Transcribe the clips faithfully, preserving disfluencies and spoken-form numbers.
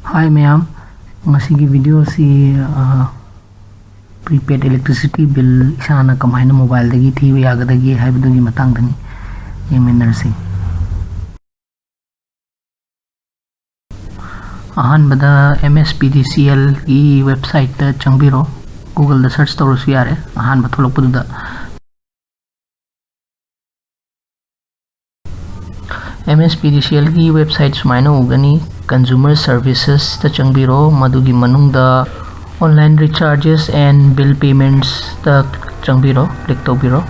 Hi ꯃꯌꯥꯝ, ꯉꯁꯤꯒꯤ video ꯑꯁꯤ, ꯑ, prepaid electricity bill ꯏꯁꯥꯅ ꯀꯃꯥꯏꯅ mobile ꯗꯒꯤ ꯊꯤꯕ ꯌꯥꯒꯗꯒꯦ ꯍꯥꯏꯕꯗꯨꯒꯤ ꯃꯇꯥꯡꯗꯅꯤ꯫ ꯌꯦꯡꯃꯤꯟꯅꯔꯁꯤ꯫ ꯑꯍꯥꯟꯕꯗ M S P D C L ꯒꯤ website ꯇ ꯆꯪꯕꯤꯔꯣ꯫ Google ꯗ search ꯇꯧꯔꯁꯨ ꯌꯥꯔꯦ, ꯑꯍꯥꯟꯕ ꯊꯣꯛꯂꯛꯄꯗꯨꯗ꯫ M S P D C L ꯒꯤ website ꯁꯨꯃꯥꯏꯅ ꯎꯒꯅꯤ꯫ Consumer Services ꯇ ꯆꯪꯕꯤꯔꯣ, ꯃꯗꯨꯒꯤ ꯃꯅꯨꯡꯗ Online Recharges and Bill Payments ꯇ ꯆꯪꯕꯤꯔꯣ, click ꯇꯧꯕꯤꯔꯣ꯫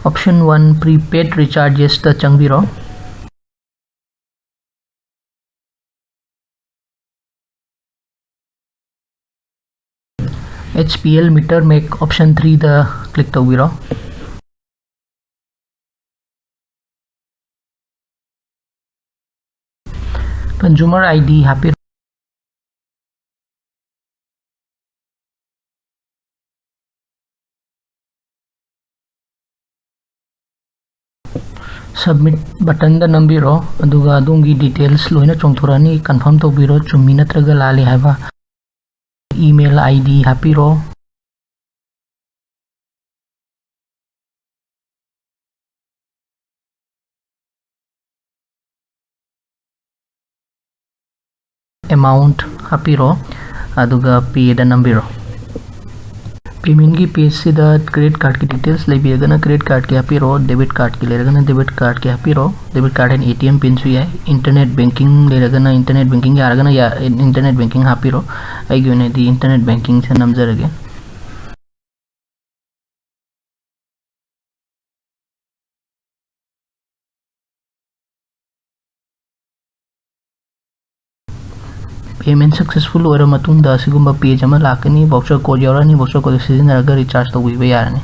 Option one, Prepaid Recharges ꯇ ꯆꯪꯕꯤꯔꯣ꯫ H P L meter make option three ꯗ click ꯇꯧꯕꯤꯔꯣ꯫ Consumer I D ꯍꯥꯞꯄꯤꯔꯣ꯫ Submit button ꯗ ꯅꯝꯕꯤꯔꯣ, ꯑꯗꯨꯒ ꯑꯗꯣꯝꯒꯤ details ꯂꯣꯏꯅ ꯆꯣꯡꯊꯣꯔꯛꯑꯅꯤ꯫ Confirm ꯇꯧꯕꯤꯔꯣ, ꯆꯨꯝꯃꯤ ꯅꯠꯇ꯭ꯔꯒ ꯂꯥꯜꯂꯤ ꯍꯥꯏꯕ꯫ Email I D ꯍꯥꯞꯄꯤꯔꯣ꯫ Amount ꯍꯥꯞꯄꯤꯔꯣ, ꯑꯗꯨꯒ Pay ꯗ ꯅꯝꯕꯤꯔꯣ꯫ Payment ꯀꯤ page ꯁꯤꯗ credit card ꯀꯤ details ꯂꯩꯕꯤꯔꯒꯅ credit card ꯀꯤ ꯍꯥꯞꯄꯤꯔꯣ, debit card ꯀꯤ ꯂꯩꯔꯒꯅ debit card ꯀꯤ ꯍꯥꯞꯄꯤꯔꯣ꯫ Debit card and A T M pin ꯁꯨ ꯌꯥꯏ꯫ Internet banking ꯂꯩꯔꯒꯅ, internet banking ꯌꯥꯔꯒꯅ ꯌꯥ-, internet banking ꯍꯥꯞꯄꯤꯔꯣ꯫ ꯑꯩꯒꯤ ꯑꯣꯏꯅꯗꯤ internet banking ꯁꯦ ꯅꯝꯖꯔꯒꯦ꯫ Payment successful ꯑꯣꯏꯔ ꯃꯇꯨꯡꯗ ꯑꯁꯤꯒꯨꯝꯕ page ꯑꯃ ꯂꯥꯛꯀꯅꯤ꯫ Voucher code ꯌꯥꯎꯔꯛꯑꯅꯤ꯫ Voucher code ꯁꯤꯖꯤꯟꯅꯔꯒ recharge ꯇꯧꯕꯤꯕ ꯌꯥꯔꯅꯤ꯫